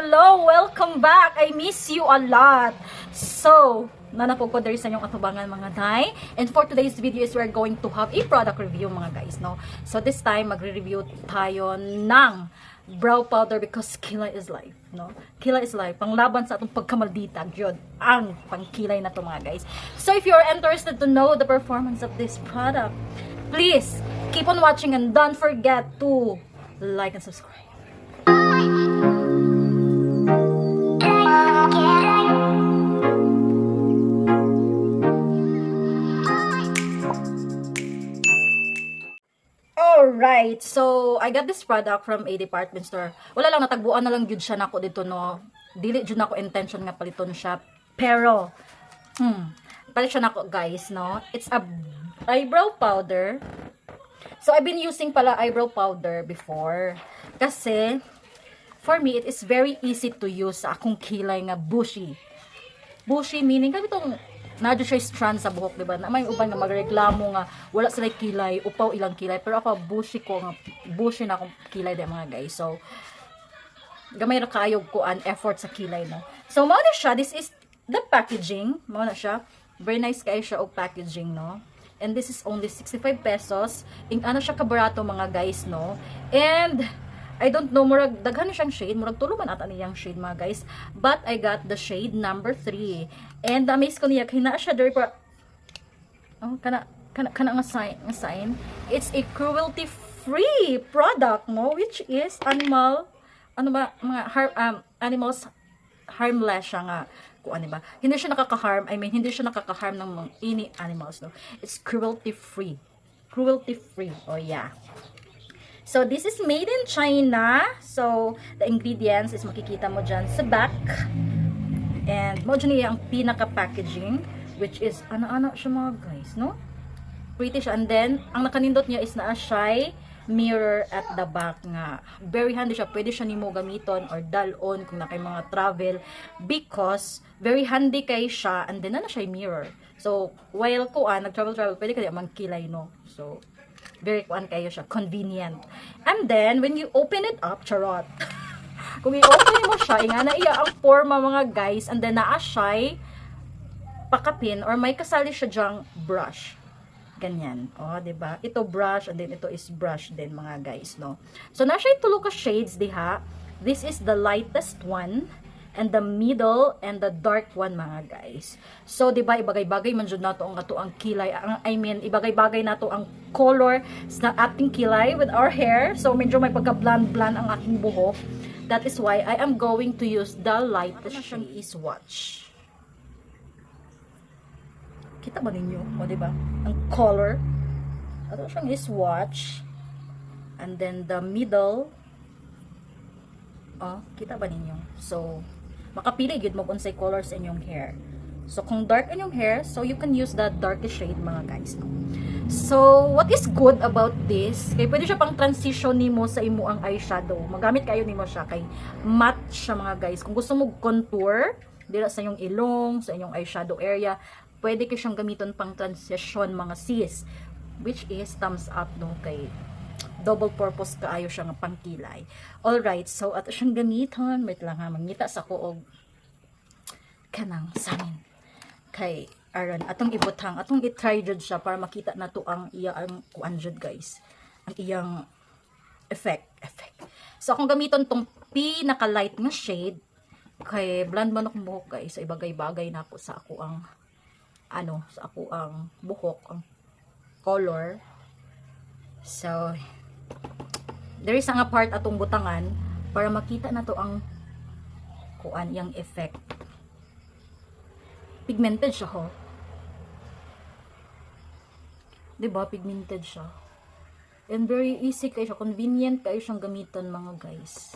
Hello! Welcome back! I miss you a lot! So, naa na pud ko diri sa inyong atubangan, mga day. And for today's video is we're going to have a product review, mga guys, no? So this time, magre-review tayo ng brow powder because kilay is life, no? Kilay is life. Panglaban sa atong pagkamaldita, yun ang pangkilay na to, mga guys. So if you're interested to know the performance of this product, please keep on watching and don't forget to like and subscribe. Alright, so I got this product from a department store. Wala lang, natagbuan na lang gyud siya nako dito, no. Dili jud nako intention nga paliton siya. Pero, palit siya nako, guys, no. It's a eyebrow powder. So I've been using pala eyebrow powder before. Kasi, for me, it is very easy to use sa akong kilay nga bushy. Bushy meaning kami itong naa jud siya strand sa buhok, di ba? Na may uban nga magreklamo nga wala sila kilay, upaw ilang kilay. Pero ako, bushy ko nga, bushy na akong kilay di, mga guys. So, gamay ra kaayo ko an effort sa kilay, no. So, mao na siya. This is the packaging. Mao na siya. Very nice kaayo siya og packaging, no. And this is only 65 pesos. Ing ano siya kabarato, mga guys, no. And I don't know, murag daghan na siyang shade, murag tulo man ata niyang shade, mga guys. But I got the shade number 3. And amaze ko niya kay naa siya diri pa, oh, kana kana kana nga sign. It's a cruelty free product, no, which is animal, ano ba, mga animals harmless siya nga kung ano ba. Hindi siya nakaka-harm, I mean, hindi siya nakaka-harm ng mga any animals, no. It's cruelty free. Cruelty free. Oh yeah. So, this is made in China. So, the ingredients is makikita mo dyan sa back. And mao dyan niya ang pinaka-packaging, which is, ano-ano siya, mga guys, no? Pretty siya. And then, ang nakanindot niya is naa siya mirror at the back nga. Very handy siya. Pwede siya nimo gamiton or dalon kung naa kay mga travel because very handy kay siya and then naa na siya mirror. So, while kuan, nag-travel-travel, pwede ka di mangkilay, no? So, very kuan kayo siya, convenient. And then, when you open it up, charot. Kung i-open mo siya, nga na iya ang forma, mga guys, and then naa siya pakapin or may kasali siya dyang brush. Ganyan. O, 'di ba? Ito brush and then ito is brush din, mga guys, no. So naa siya tulo ka shades diha. This is the lightest one and the middle and the dark one, mga guys. So, 'di ba, ibagay-bagay man jud nato ang ato ang kilay. Ang, I mean, ibagay-bagay nato ang color sa ating kilay with our hair. So, medyo may pagka-blonde-blonde ang aking buhok. That is why I am going to use the lightest shade is watch. Kita ba ninyo? O, di ba? Ang color. Ato siyang i-swatch. And then, the middle. Oh, kita ba ninyo? So, makapili gyud mo kung unsay color sa inyong hair. So, kung dark inyong hair, so you can use the darkest shade, mga guys, no? So, what is good about this? Kay pwede siya pang transition nimo sa imo ang eyeshadow. Magamit kayo nimo siya kay matte siya, mga guys. Kung gusto mo contour, dira sa inyong ilong, sa inyong eyeshadow area, pwede ko siyang gamiton pang transition, mga sis. Which is thumbs up, no, kay double purpose kaayo siya nga pangkilay. Alright, so ato siyang gamiton. Wait lang ha, mangita sa ko og kanang samin. Kay aron atong ibutang, atong i-try jud siya para makita nato ang iya ang kuan jud, guys. Ang iyang effect, effect. So akong gamiton tong pinaka light nga shade kay blonde man akong buhok, guys. So ibagay-bagay na ako sa ako ang ano, sa ako ang buhok, ang color. So, there is nga part atong butangan para makita na to ang kuan yang effect. Pigmented siya ho. 'Di ba? Pigmented siya. And very easy kayo siya, convenient kayo siyang gamiton, mga guys.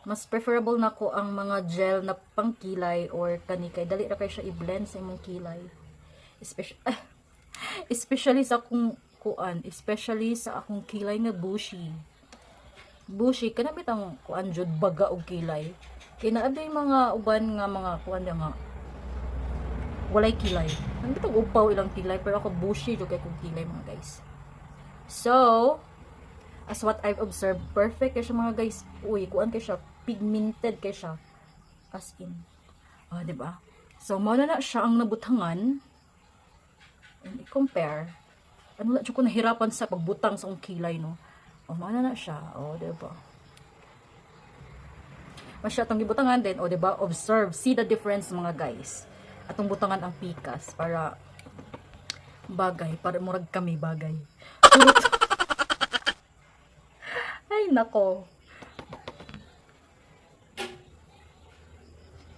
Mas preferable na ko ang mga gel na pangkilay or kani kay dali ra kay siya i-blend sa imong kilay. Especially sa akong kuan, especially sa akong kilay nga bushy. Bushy kana bitang kuan jud, baga og kilay. Kay naa yung mga uban nga mga kuan nga walay kilay. Ang bitang upaw ilang kilay, pero ako bushy jud kay kong kilay, mga guys. So, As what I've observed, perfect kay siya, mga guys. Uy, kuan kay siya, pigmented kay siya. As in. Ah, di ba? So, mao na siya ang nabutangan. And i-compare. Ano na ko nahirapan sa pagbutang sa akong kilay, no? O, mao na siya. O, di ba? Mas siya itong gibutangan din. O, di ba? Observe. See the difference, mga guys. Atong butangan ang pikas para bagay. Para murag kami bagay. Charot. Ay, nako.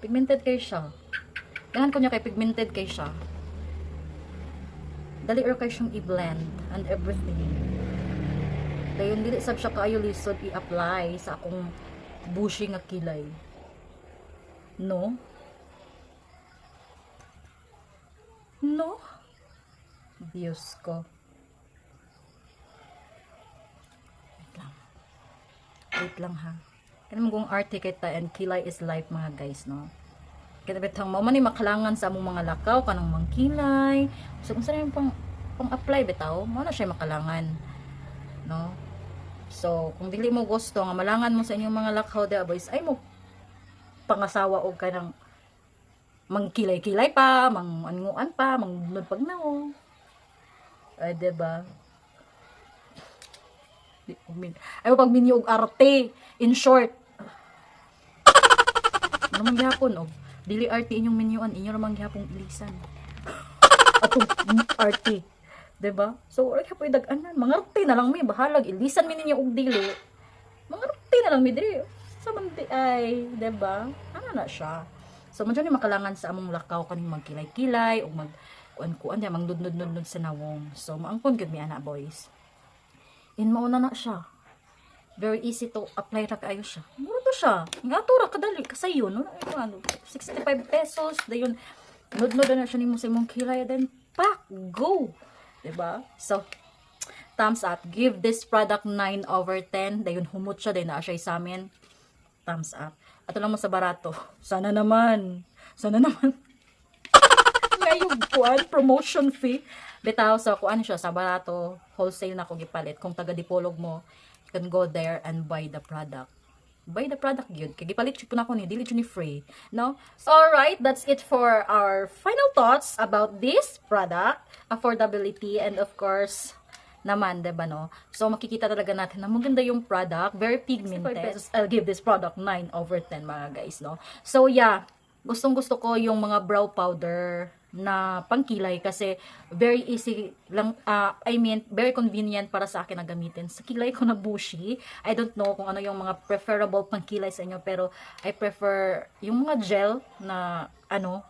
Pigmented kay siya. Ganahan ko niya kay pigmented kay siya. Dali ra kay siyang i-blend and everything. Dayon dili sab siya kaayo lisod i-apply sa akong bushy nga kilay. No? No? Diyos ko. Wait lang. Wait lang ha. Kaya naman kung arte kita and kilay is life, mga guys, no? Kaya bitang mao man ni makalangan sa among mga lakaw kanang mangkilay. So kung saan yung pang apply bitaw, mao na siya makalangan. No? So kung dili mo gusto nga malangan mo sa inyong mga lakaw da boys, ay mo pangasawa og kanang mangkilay-kilay pa, mang-anguan pa, mangnod pag naong. Ay, diba? Ay, pag minyo og arte. In short. Ano man gihapon, og dili arte inyong minyuan, inyo ramang gihapong ilisan. Atong arte. 'Di ba? So, wala gyapon dag-anan. Mangarte na lang mi, bahalag ilisan mi ninyo og dili. Mangarte na lang mi diri. Sa man di ay, 'di ba? Ano na siya? So, man ni makalangan sa among lakaw kaning magkilay-kilay ug mag kuan-kuan diya mangnudnud-nudnud sa nawong. So, maangkon gyud mi ana, boys. In mauna na siya. Very easy to apply ra kaayo siya. Mura to siya. Nga to ra kadali kasayon no. Ay, ano, 65 pesos dayon nudnod na siya nimo sa imong kilay, then pak go. 'Di ba? So thumbs up. Give this product 9 over 10. Dayon humot siya, dayon naa siya sa amin. Thumbs up. Ato lang mo sa barato. Sana naman. Sana naman. Ngayong kuan, promotion fee. Bitaw, sa kuan siya, sa barato, wholesale na ko gipalit. Kung taga Dipolog mo, you can go there and buy the product. Buy the product gyud. Kay gipalit jud po nako ni, dili jud ni free. No? So, alright, that's it for our final thoughts about this product. Affordability and of course, naman, 'di ba, no? So makikita talaga natin na maganda yung product, very pigmented. Pesos. I'll give this product 9 over 10, mga guys, no? So yeah, gustong-gusto ko yung mga brow powder na pangkilay kasi very easy lang, I mean, very convenient para sa akin na gamitin sa kilay ko na bushy. I don't know kung ano yung mga preferable pangkilay sa inyo, pero I prefer yung mga gel na ano,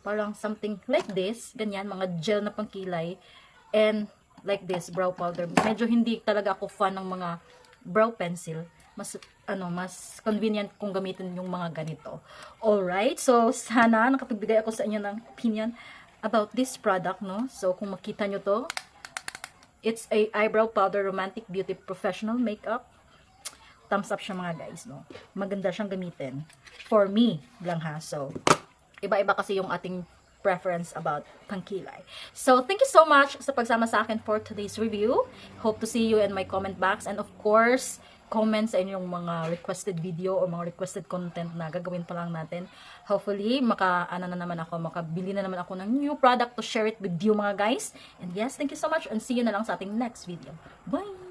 parang something like this, ganyan, mga gel na pangkilay and like this brow powder. Medyo hindi talaga ako fan ng mga brow pencil. Mas ano, mas convenient kung gamitin yung mga ganito. Alright, so sana nakapagbigay ako sa inyo ng opinion about this product, no? So kung makita nyo to, it's a eyebrow powder, Romantic Beauty Professional Makeup. Thumbs up siya, mga guys, no? Maganda siyang gamitin. For me lang ha. So, iba-iba kasi yung ating preference about pangkilay. So, thank you so much sa pagsama sa akin for today's review. Hope to see you in my comment box and of course, comment sa inyong mga requested video or mga requested content na gagawin pa lang natin. Hopefully, maka, ano na naman ako, makabili na naman ako ng new product to share it with you, mga guys. And yes, thank you so much and see you na lang sa ating next video. Bye!